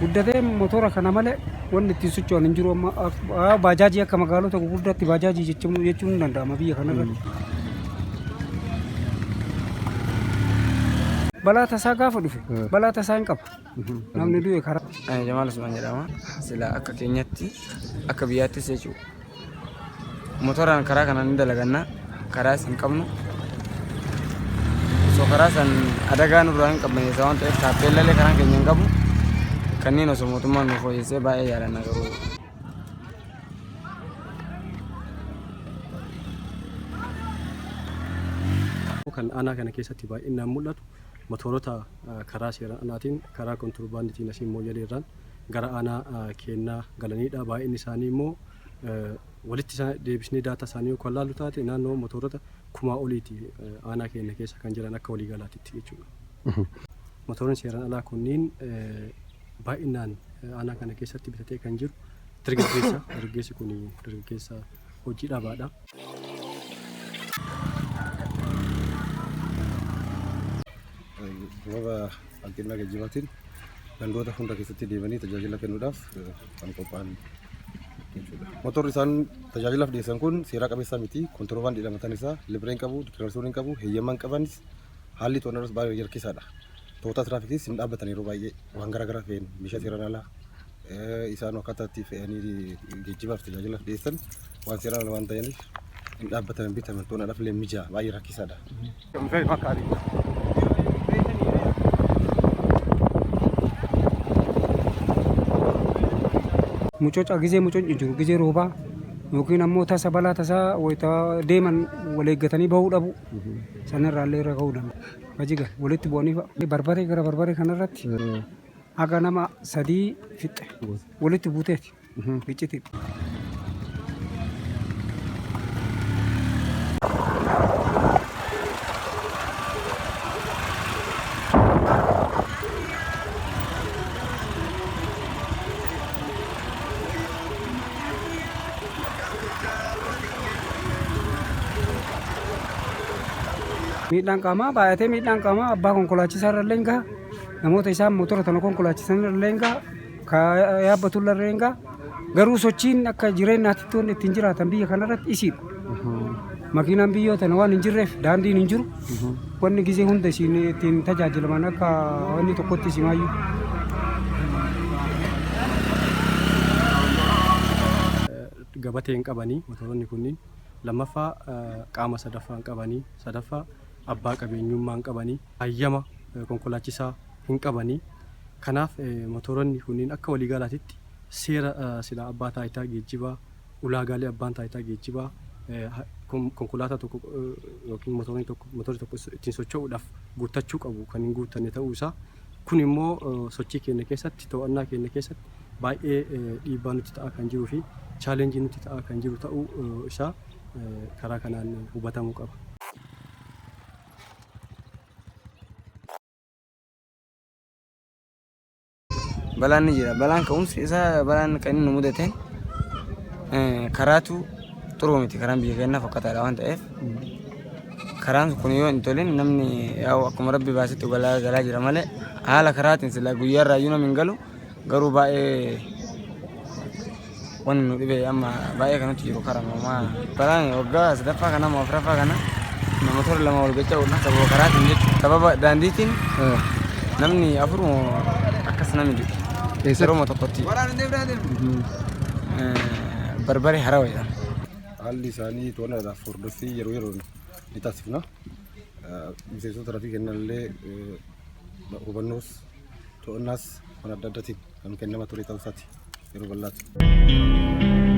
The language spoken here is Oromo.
Guddatee motora kana malee wanni ittiin socho'an hin jiru amma baajaajii akka magaalota gurguddaatti baajaajii jechuun jechuun ni danda'ama biyya kanarratti. Balaa tasaa gaafa dhufe balaa tasaa hin qaba. Namni du'e karaa. Ani Jamaal Usmaan jedhama. Sila akka keenyatti akka biyyaattis jechuudha. Motoraan karaa kanaan ni dalaganna. Karaas hin qabnu. Osoo karaa san adagaa nurraa hin qabbaneessa waan ta'eef taappeellallee karaan keenya hin qabu. Kanneen osoo mootummaan nuuf fooyyessee baay'ee jaalanna garuu. Kan aanaa kana keessatti baay'inaan mul'atu motoorota karaa seeraan alaatiin karaa kontirbaanditiin asiin Mooyyalee irraan gara aanaa keennaa galaniidha. Baay'inni isaanii immoo walitti deebisnee daataa isaanii yoo kan laallu taate naannoo motoorota kumaa oliiti aanaa keenya keessa kan jiran akka waliigalaatitti jechuudha. Motooronni seeraan alaa kunniin baay'inaan aanaa kana keessatti bitatee kan jiru dargaggeessa. Dargaggeessi kun dargaggeessa hojii dhabaadha. Sababa hanqina geejjibaatiin gandoota hunda keessatti deemanii tajaajila kennuudhaaf kan qophaa'an jechuudha. Motorri isaan tajaajilaaf dhiyeessan kun seeraa qabeessaa miti. Kontiroobaandiidha mataan isaa. Libree hin qabu, dikilaarsiyoonii hin qabu, heeyyama hin qabanis haalli to'annoo irras baay'ee rakkisaadha. To'ataa tiraafikiis hin dhaabbatan yeroo baay'ee waan garaagaraa fe'an meeshaa seeraan alaa isaan akkaataa itti fe'anii geejjibaaf tajaajilaaf dhiyeessan waan seeraan ala waan ta'aniif hin dhaabbatan hin bitaman to'annaadhaaf illee mijaa baay'ee rakkisaadha. Mucoca gizee mucocni jiru gizee roobaa yookiin ammoo tasa balaa tasaa wayita deeman wal eeggatanii bahuu dhabu sanirraa illee irra gahuu danda'a. Bajiga walitti bu'anii fa'a. Barbaree gara barbaree kanarratti haga nama sadii fixxe walitti buuteeti giccitii. Miidhaan qaamaa baay'atee miidhaan qaamaa abbaa konkolaachisaa irra illee hin gaha. Namoota isaan motora tana konkolaachisan irra illee hin gaha. Ka yaabbatu irra illee hin gaha. Garuu sochiin akka jireenyaatti wanni ittiin jiraatan biyya kanarratti isiidha. Makiinaan biyyoo tana waan hin jirreef daandiin hin jiru. Wanni gizee hunda isiin ittiin tajaajilaman akka wanni tokkotti isimaayyuu. Gabatee hin qabanii motoronni kunniin. Lammaffaa qaama sadaffaa hin qabanii. Sadaffaa abbaa qabeenyummaa hin qabanii. Hayyama konkolaachisaa hin qabanii. Kanaaf motoronni kunniin akka waliigalaatitti seera silaa abbaa taayitaa geejjibaa ulaagaalee abbaan taayitaa geejjibaa konkolaataa tokko yookiin motorni tokko motorri tokko ittiin socho'uudhaaf guuttachuu qabu kan hin guuttanne ta'uu isaa kun immoo sochii keenya keessatti to'annaa keenya keessatti baay'ee dhiibbaa nutti ta'aa kan jiruu fi chaalenjii nutti ta'aa kan jiru ta'uu isaa karaa kanaan hubatamuu qaba. Balaan ni jira. Balaan ka'umsi isaa balaan kan inni nu mudateen karaatu xuruu miti. Karaan biyya keenyaa fokkataadha waan ta'eef karaan kun yoo hin tolin namni yaa'u akkuma rabbi baasetti galaa galaa jira malee haala karaatiin silaa guyyaa irraa iyyuu namni hin galu garuu baay'ee Wanni nu dhibe amma baay'ee kan nutti jiru karama balaan waggaa sadaffaa kana amma afuraffaa kana nama toora lama wal gachaa oolan sababa karaatiin jechuudha. Sababa daandiitiin namni afur moo akkas namni du'e. Eessatti? Yeroo tokkotti. Barbaree harawa jedhama. Haalli isaanii to'annaadhaaf hordoffii yeroo yeroon ni taasifna. Miseensota tiraafikii kennanillee hubannoos to'annaas waan adda addaatiin kan kennama ture ta'uu isaati yeroo bal'aati.